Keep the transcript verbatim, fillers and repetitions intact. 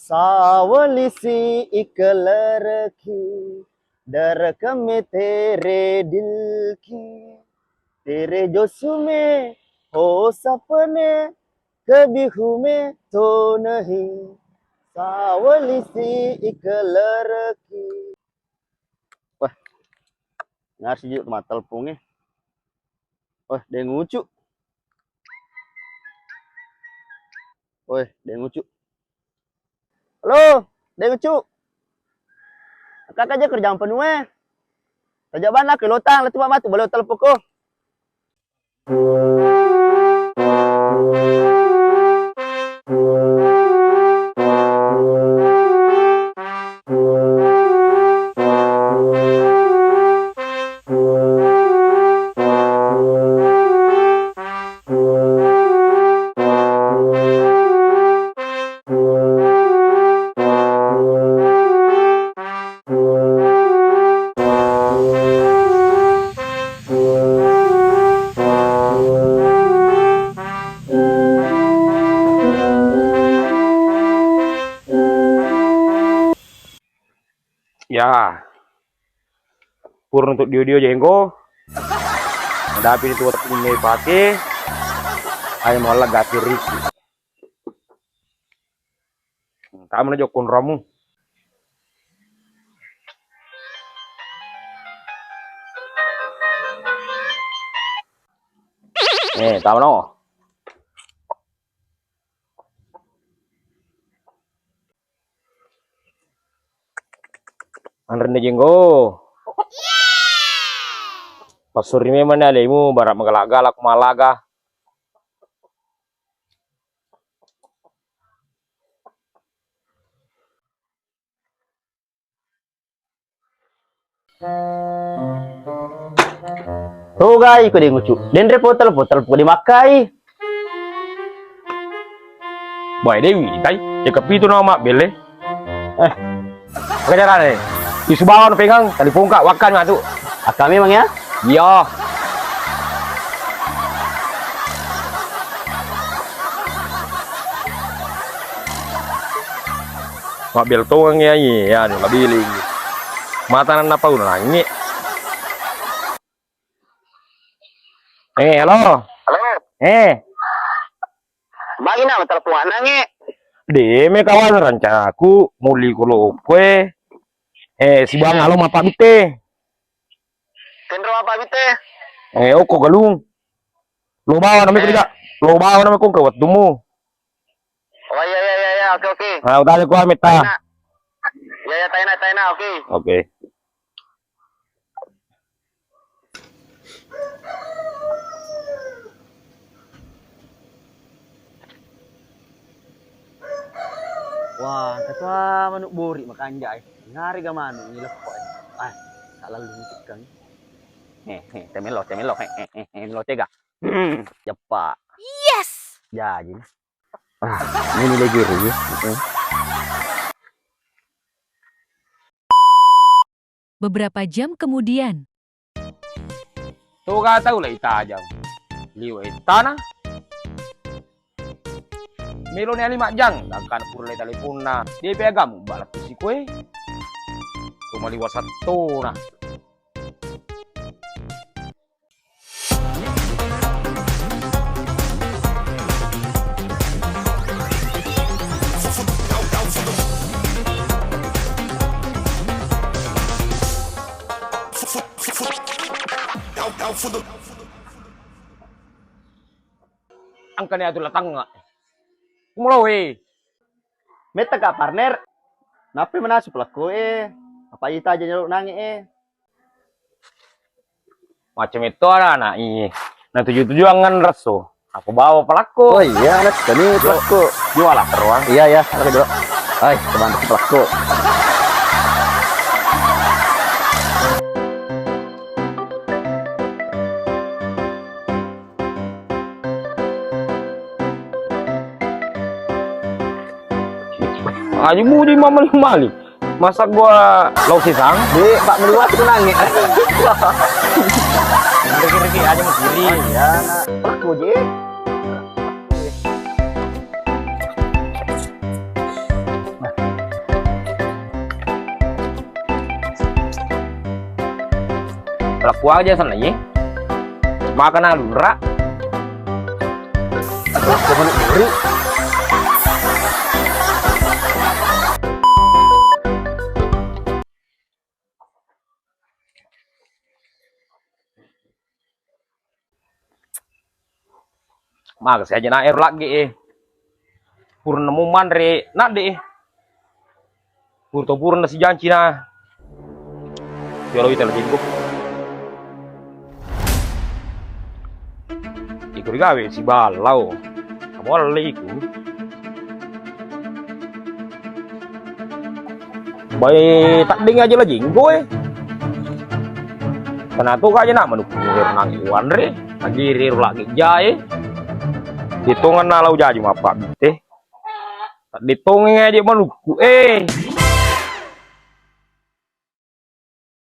Sawalisi ikelereki, derekeme tere dilki, tere josume, hosapene, kebihume tonehi, sawalisi ikelereki. Wah, ngarsi juga matelponge. Wah, deng ucu. Woi, deng ucu. Halo, deng ucu. Kaka aja kerjaan penuh eh. Kerja bana ke lotang, letu matu balo telepon ko. Ya, puruntu dio-dio jenggo. Nadapi itu waktu ini pake. Ayo mau lega tiriki. Kamu na jokko onromu. Eh, tama no. Anre na jenggo. Passuri memang ni alemu, bara magalak-galak malaga. Togai ko deng ucu. Denre potel-potel ko dimakkai. Boy Dewi, tai. Ya kepitu nama mabbelle. Eh, apa carane? Isu bawang pegang, telepon ka, wakkan matu. Akka memang ya? Iya. Mabbel tongeng ya, iya, anu, labiling. Mata nanna pau nangi. Eh, halo. Halo. Eh. Bagi nama telepon nangi. De, me kawan rencanaku muli ko lo koe. Eh, sibuang alo mapabite. Tenro apa bite? Eh, oko galung. Lo bawa namanya Eh. Ketiga. Lo bawa namanya kong ke wettumu. Oh iya iya iya iya, oke oke. Nah, utanya ku amit ta. Taina. Iya iya, taina taina, oke. Oke. Wah, ketua manuk bori makanja eh. Ngari ga manuk ni leppo eh. Ah, tak lalu ngitikkan. He he, temelo temelo he he he, melo tega. Hmm, cepa. Yes. Jaji. Ah, ini lagi ri. Heeh. Beberapa jam kemudian. Toga tau lai tajang. Liwe tana. Melo ni ali majjang, gangkana pura lai teleponna. Depe agamu bala tusi koe. Toma liwa sattona. Engkani atu latangnga. Kumoloe. Metta ka partner. Nappi manasu pelakko e. Apa ita aja nyeluk nange e. Macam itu anak-anak i. Nah tuju-tuju angan resso. Aku bawa pelakko. Oh iya, anak kami pelakko. Jual lah teruang. Iya iya, aku dulu. Hai, teman pelakko. Aju mudi mamali-mali. Masa gua lau sisang? Di, Pak Meliwat ku nangi. Riki-riki aja mau kiri. Iya, nak. Aku ji. Lappu aja sana ye. Makan lunra. Aku menuk duri. Maka saja na ero lagi eh. Purna mu manre nadde eh. Pur to purna sijanci na. Yolo ita lagi ko. Iko digawe si balau. Kamu alli iku. Bae tadding aja lagi engko eh. Kana to aja nak manuk nang wanre. Lagi ri lagi jae. Hitungan na lau jaji mapa bite. Tadditongengngi aja manukku eh.